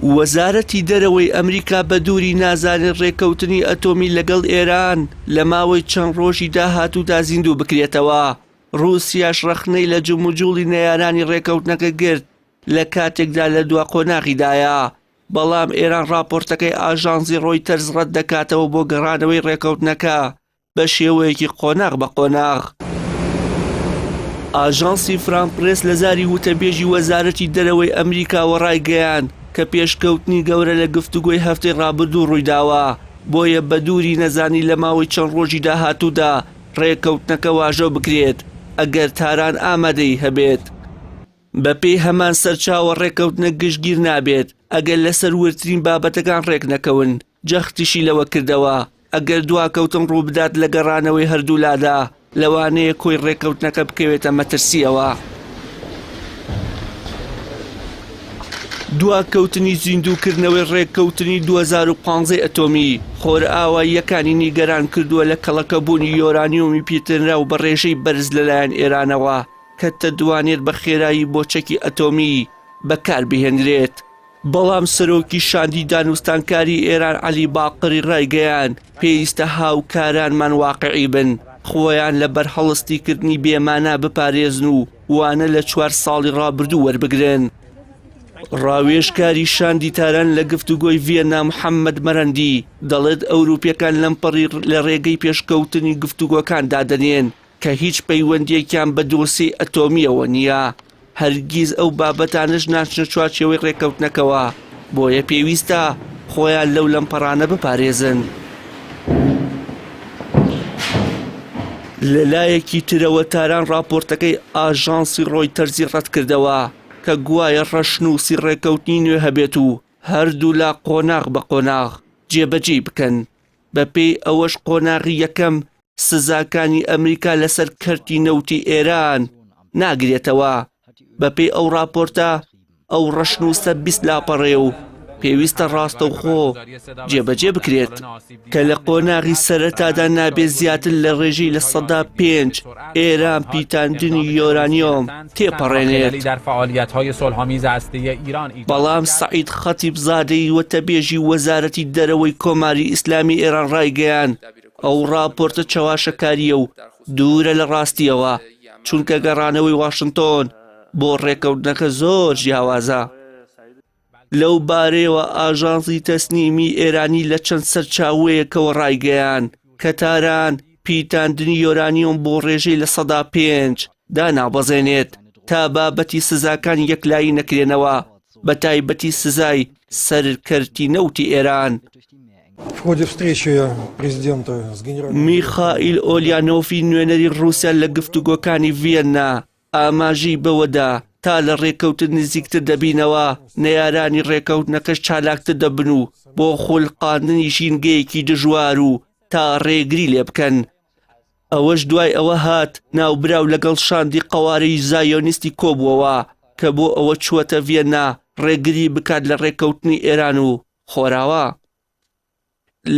وەزارەتی دەرەوەی ئەمریکا بە دووری نازانێت ڕێککەوتنی ئەتۆمی لەگەڵ ئێران لە ماوەی چەند ڕۆژی داهاتوودا زیندوو بکرێتەوە. ڕووسیاش ڕەخنەی لە جموجوڵی نەیارانی ڕێککەوتنەکە گرت لە کاتێکدا لە دوا قۆناغیدایە. بەڵام ئێران ڕاپۆرتەکەی ئاژانسی ڕۆیتەرز ڕەت دەکاتەوە بۆ گەڕانەوەی ڕێککەوتنەکە بە شێوەیەکی قۆناغ بە قۆناغ. ئاژانسی فرانس پرێس لە زاری وتەبێژی وەزارەتی دەرەوەی ئەمریکاوە ڕایگەیاند کە پێشکەوتنی گەورە لە گفتوگۆی هەفتەی ڕابردوو ڕوویداوە، بۆیە بە دووری نەزانی لە ماوەی چەند ڕۆژی داهاتوودا ڕێککەوتنەکە واژۆ بکرێت، ئەگەر تاران ئامادەیی هەبێت. بەپێی هەمان سەرچاوە ڕێککەوتنە گشتگیر نابێت ئەگەر لەسەر وردترین بابەتەکان ڕێکنەکەون، جەختیشی لەوە کردەوە، ئەگەر دواکەوتن ڕووبدات لە گەڕانەوەی هەردوولادا، لەوانەیە کۆی ڕێککەوتنەکە بکەوێتە مەترسییەوە. دواکەوتنی زیندووکردنەوەی ڕێککەوتنی 2015 ئەتۆمی، خۆرئاواییەکانی نیگەران کردووە لە کەڵەکەبوونی یۆرانیۆمی پیتێنراو بە ڕێژەی بەرز لەلایەن ئێرانەوە کە دەتوانێت بە خێرایی بۆ چەکی ئەتۆمی بەکاربهێنرێت. بەڵام سەرۆکی شاندی دانوستانکاری ئێران عەلی باقری ڕایگەیاند، پێویستە هاوکارانمان واقعی بن، خۆیان لە بەرهەڵستیکردنی بێمانا بپارێزن و وانە لە چوار ساڵی ڕابردوو وەربگرن. ڕاوێژکاری شاندی تاران لە گفتوگۆی ڤیەننا محەممەد مەرەندی دەڵێت، ئەوروپییەکان لەمپەڕی لە ڕێگەی پێشکەوتنی گفتوگۆکان دادەنێن، کە هیچ پەیوەندییەکیان بە دۆسیەی ئەتۆمییەوە نییە، هەرگیز ئەو بابەتانەش ناچنە چوارچێوەی ڕێککەوتنەکەوە، بۆیە پێویستە خۆیان لەو لەمپەڕانە بپارێزن. لەلایەکی ترەوە تاران ڕاپۆرتەکەی ئاژانسی ڕۆیتەرزی ڕەتکردەوە کە گوایە ڕەشنووسی ڕێککەوتنی نوێ هەبێت و هەردوولا قۆناغ بە قۆناغ جێبەجێی بکەن، بەپێی ئەوەش قۆناغی یەکەم سزاکانی ئەمریکا لەسەر کەرتی نەوتی ئێران ناگرێتەوە. بەپێی ئەو راپۆرتە، ئەو ڕەشنووسە 20 لاپەڕەیە و پێویستە ڕاستەوخۆ جێبەجێ بکرێت، کە لە قۆناغی سەرەتادا نابێت زیاتر لە ڕێژەی 5% ئێران پیتاندنی یۆرانیۆم تێپەڕێنێت. بەڵام سەعید خەتیب زادەی وتەبێژی وەزارەتی دەرەوەی کۆماری ئیسلامی ئێران ڕایگەیاند، ئەو ڕاپۆرتە چەواشەکارییە و دوورە لە ڕاستییەوە، چونکە گەڕانەوەی واشنتۆن بۆ ڕێککەوتنەکە زۆر جیاوازە. لەو بارەیەوە ئاژانسی تەسنیمی ئێرانی لە چەند سەرچاوەیەکەوە ڕایگەیاند کە تاران پیتاندنی یۆرانیۆم بۆ ڕێژەی 5% دانابەزێنێت تا بابەتی سزاکان یەکلایی نەکرێنەوە، بە تایبەتی سزای سەر کەرتی نەوتی ئێران. میخائیل ئۆلیانۆفی نوێنەری ڕووسیا لە گفتوگۆکانی ڤیەننا ئاماژەی بەوەدا، تا لە ڕێککەوتن نزیکتر دەبینەوە، نەیارانی ڕێککەوتنەکەش چالاکتر دەبن و بۆ خولقاندنی ژینگەیەکی دژوار و تا ڕێگری لێبکەن. ئەوەش دوای ئەوە هات ناوبراو لەگەڵ شاندی قەوارەی زایۆنیستی کۆبووەوە کە بۆ ئەوە چووەتە ڤیەننا ڕێگری بکات لە ڕێککەوتنی ئێران و خۆراوا.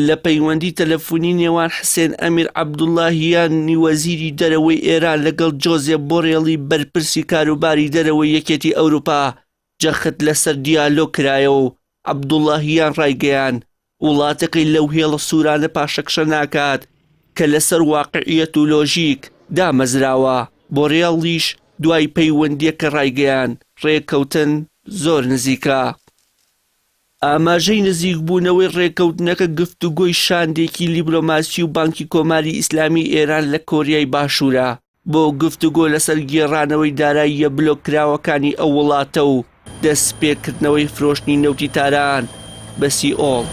لە پەیوەندی تەلەفونی نێوان حسێن ئەمیر عەبدوڵاهیانی وەزیری دەرەوەی ئێران لەگەڵ جۆزێپ بۆرێڵی بەرپرسی کاروباری دەرەوەی یەکێتی ئەوروپا جەخت لەسەر دیالۆگ کرایەوە و عەبدوڵاهیان ڕایگەیاند وڵاتەکەی لەو هێڵە سوورانە پاشەکشە ناکات کە لەسەر واقعیەت و لۆژیک دامەزراوە، بۆرێڵیش دوای پەیوەندییەکە ڕایگەیاند ڕێککەوتن زۆر نزیکە. ئاماژەی نزیکبوونەوەی ڕێککەوتنەکە گفتوگۆی شاندێکی لیبلۆماسی و بانکی کۆماری ئیسلامی ئێران لە کۆریای باشوورە بۆ گفتوگۆ لەسەر گێڕانەوەی داراییە بلۆککراوەکانی ئەو وڵاتە و دەستپێکردنەوەی فرۆشتنی نەوتی تاران بە سیئۆڵ.